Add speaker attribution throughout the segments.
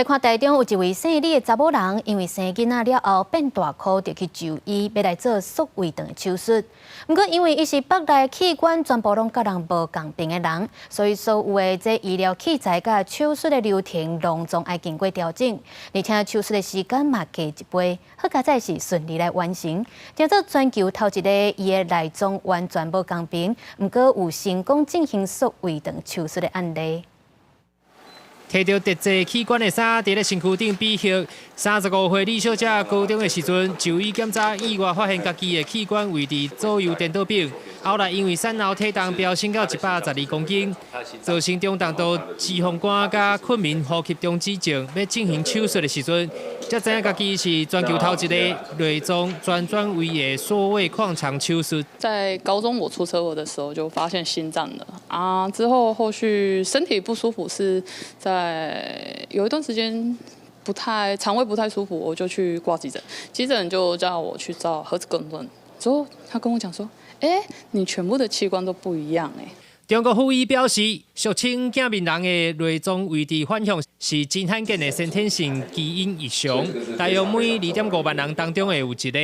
Speaker 1: 來看台中有一位姓李的查某人，因為生囡仔了後變大箍，就去就醫，欲來做縮胃腸的手術。毋過因為伊是腹內器官全部攏佮人無仝頻的人，所以所有的這醫療器材佮手術的流程，攏總愛經過調整，而且手術的時間嘛加一倍。好佳哉是順利來完成，成做全球頭一個伊的內臟完全無仝頻，毋過有成功進行縮胃腸手術的案例。
Speaker 2: 提著特製器官的衫，佇咧身軀頂比賽。35歲李小姐高中的時陣就醫檢查，意外發現家己的器官位置左右顛倒反。後來因為產後體重飆升到112公斤，造成中重度脂肪肝佮困眠呼吸中止症，欲進行手術的時陣，才知影家己是全球頭一个內臟全轉位的縮胃擴腸手術。
Speaker 3: 在高中我出車禍的時候就發現心臟了啊，之後後續身體不舒服是在有一段時間不太腸胃不太舒服，我就去掛急診，急診就叫我去照核磁共振，之後他跟我講說，欸，你全部的器官都不一樣欸。
Speaker 2: 中國府醫表示，俗稱鏡面人的內臟位置反向是真罕見的先天性基因異常，大約每2.5萬人當中會有一個。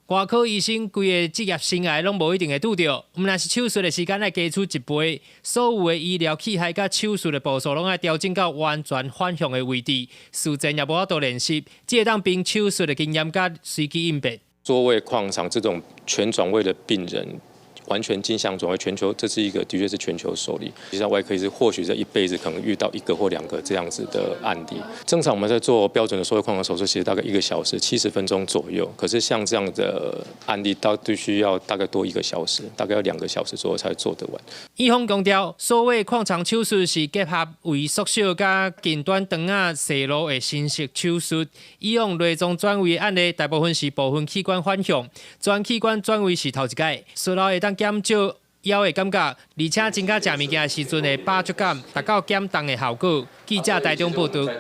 Speaker 2: 外科醫生規个職業生涯攏無一定會拄著，毋但是手術的時間愛加出一倍，所有的醫療器械佮手術的步數攏愛調整到完全反向的位置，事前也無法度練習，只會當憑手術的經驗佮隨機應變。
Speaker 4: 縮胃擴腸這種全轉位的病人，完全鏡像轉位，全球這是一個的確是全球首例。實際上，外科醫師或許這一輩子可能遇到一個或兩個這樣子的案例。正常我們在做標準的縮胃擴腸手術，其實大概1個小時70分鐘左右。可是像這樣的案例，到必須要大概多一個小時，大概要2個小時左右才做得完。
Speaker 2: 醫方強調，縮胃擴腸手術是結合胃縮小佮近端腸仔瘻路的新式手術。以往內臟轉位的案例，大部分是部分器官反向，全器官轉位是頭一擺。術後會當減少枵的感覺，而且增加食物件的時陣的飽足感，達到減重的效果。記者台中報導。